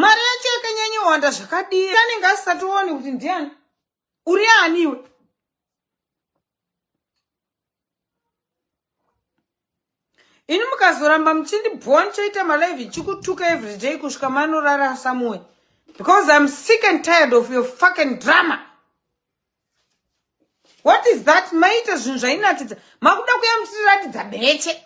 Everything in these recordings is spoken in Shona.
Mari yacho yakanyanyowanda zvakadii? Anenge asisatooni kuti ndiani. Uri ani iwe? Ini mukazoramba muchindibhowa ndichaita malive ndichikutuka everyday kusvika manorara somewhere because I'm sick and tired of your fucking drama. What is that? Maita zvinhu zvainakidza. Makuda kuya muchitiratidza beche.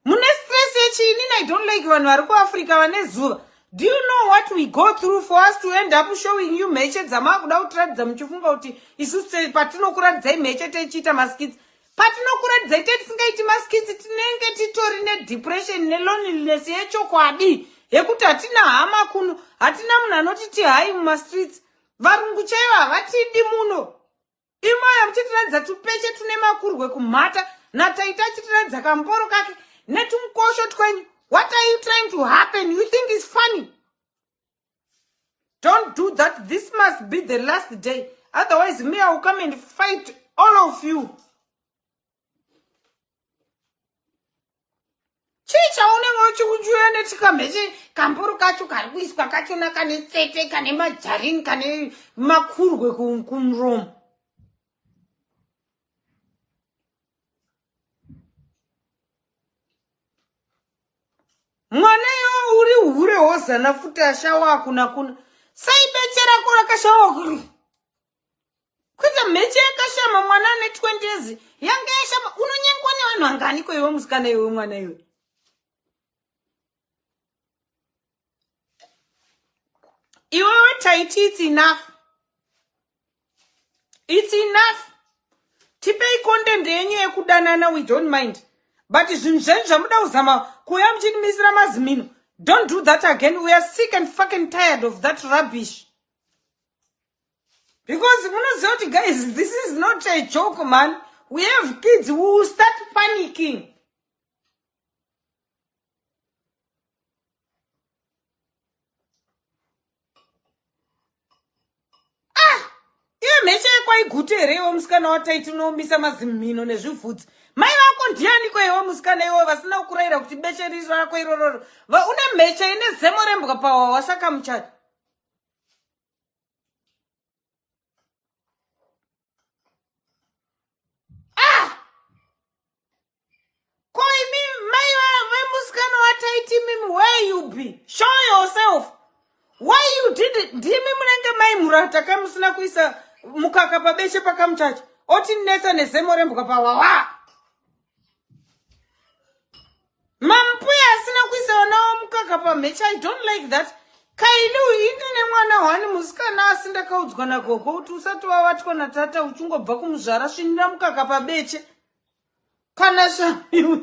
Mune stress yechi inini I don't like vanhu vari kuAfrica vane zuva. Do you know what we go through for us to end up showing you mheche dzamakuda kutiratidza muchifunga kuti isusu patinokuratidzai mheche techiita maskits patinokuratidzai te tisingaiti maskits tinenge titori nedepression neloneliness yechokwadi yekuti hatina hama kuno hatina munhu anoti tihai mumastreets varungu chaivo havatidi muno Imoyo muchitiratidza tupeche tune makurwe kumhata nataita achitiratidza kamboro kake netumukosho twenyu. What are you trying to happen? You think it's funny? Don't do that. This must be the last day. Otherwise, me, I will come and fight all of you. Chii chaunenge uchikuchiuya nechikamheche kamburu kacho kari kuiswa kachona kane tsete kane majarini kane makurwe kumuromo. Mwana iwe uri hure hozana futi ashawa akuna kuna. Sai beche rako rakashawa kuri. Kuita mheche yakashama mwana ane 20 years yanga yashama unonyengwa nevanhu vanganiko iwe musikana iwe mwana iwe. Iwewe taiti it's enough. It's enough. Tipei content yenyu yekudanana we don't mind. But zvinhu zvenyu zvamuda kuzama kuuya muchitimisira mazimino. Don't do that again. We are sick and fucking tired of that rubbish. Because munoziva kuti guys, this is not a joke man. We have kids who will start panicking. Ah! Iwe mheche yekwaigute here iwe musikana wataiti unoomisa mazimhino nezvivhudzi. Mai vako ndianiko iwe musikana iwe vasina kukurayira kuti beche riri rako irororo. Une mheche ine zemo rembwa pawawa saka muchato. Ah! Ko imi mai vemusikana wataiti imimi where you be? Show yourself. Why you did it? Ndimi munenge mai murata ka musina kuisa mukaka pabeche pakamuchacha. Otinetsa nezemo rembwa pawawa. Mampuya asina kuisa vana wamukaka pamheche. I don't like that. Kaini uyu indine mwana hwani musikana asi ndakaudzwa nagogo kuti usati wavatwa natata uchingobva kumuzvara svinira mukaka pabeche. Kana shamiwe.